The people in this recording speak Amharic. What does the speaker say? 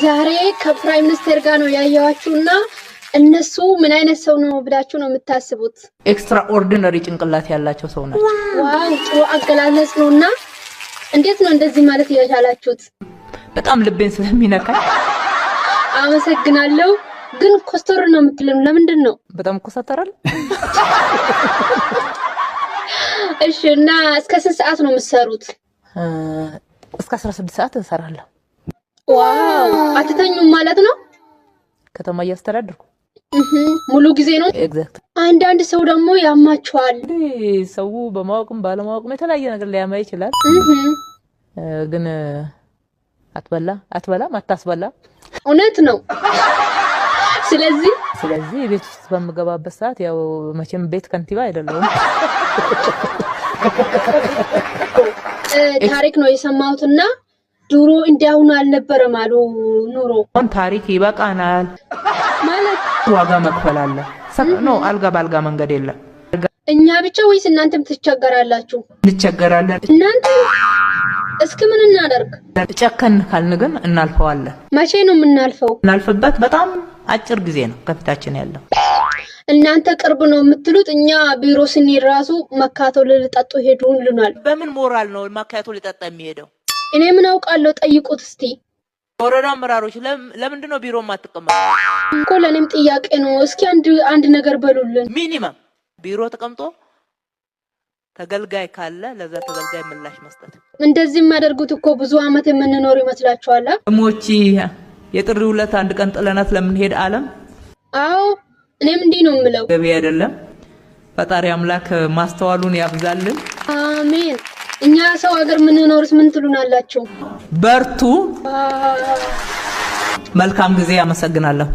ዛሬ ከ prime minister ጋር ነው ያየኋችሁና እነሱ ምን አይነት ሰው ነው ብላችሁ ነው የምታስቡት? Extraordinary ጭንቅላት ያላቸው ሰው ናቸው። Wow፣ ጥሩ አገላለጽ ነው። እና እንዴት ነው እንደዚህ ማለት የቻላችሁት? በጣም ልቤን ስለሚነካኝ። አመሰግናለሁ። ግን ኮስተር ነው የምትሉን ለምንድን ነው? በጣም እኮሳተራል። እሺ፣ እና እስከ ስንት ሰዓት ነው የምትሰሩት? እስከ 16 ሰዓት እንሰራለሁ። Wow፣ አትተኙም ማለት ነው? ከተማ እያስተዳደርኩ። ሙሉ ጊዜ ነው። Exact። አንዳንድ ሰው ደግሞ ያማቸዋል። እንግዲህ ሰው በማወቅም ባለማወቅም የተለያየ ነገር ሊያማ ይችላል። ግን አትበላ አትበላም አታስበላም። እውነት ነው። ስለዚህ ስለዚህ ቤት ውስጥ በምገባበት ሰዓት ያው መቼም ቤት ከንቲባ አይደለሁም። ታሪክ ነው የሰማሁትና ድሮ እንዲያሁኑ አልነበረም አሉ ኑሮ። አሁን ታሪክ ይበቃናል። ማለት ዋጋ መክፈል አለ። No፣ አልጋ በአልጋ መንገድ የለም። እኛ ብቻ ወይስ እናንተም ትቸገራላችሁ? እንቸገራለን። እናንተ እስኪ ምን እናደርግ? ጨከን ካልን ግን እናልፈዋለን። መቼ ነው የምናልፈው? እናልፍበት በጣም አጭር ጊዜ ነው ከፊታችን ያለው። እናንተ ቅርብ ነው የምትሉት፣ እኛ ቢሮ ስንሄድ ራሱ መካቶ ልጠጡ ሄዱ ይሉናል። በምን ሞራል ነው ማካያቶ ሊጠጣ የሚሄደው? እኔ ምን አውቃለሁ? ጠይቁት እስቲ። የወረዳ አመራሮች ለምንድን ነው ቢሮ የማትቀመጡ? እኮ ለእኔም ጥያቄ ነው። እስኪ አንድ አንድ ነገር በሉልን። Minimum ቢሮ ተቀምጦ ተገልጋይ ካለ ለዛ ተገልጋይ ምላሽ መስጠት። እንደዚህ የሚያደርጉት እኮ ብዙ አመት የምንኖር ይመስላችኋል? ሞቺ የጥሪ ውለት አንድ ቀን ጥለናት ለምንሄድ ዓለም አዎ፣ እኔም እንዲህ ነው የምለው። ገቢ አይደለም። ፈጣሪ አምላክ ማስተዋሉን ያብዛልን። አሜን። እኛ ሰው ሀገር የምንኖርስ ምን ትሉናላችሁ? በርቱ። መልካም ጊዜ። አመሰግናለሁ።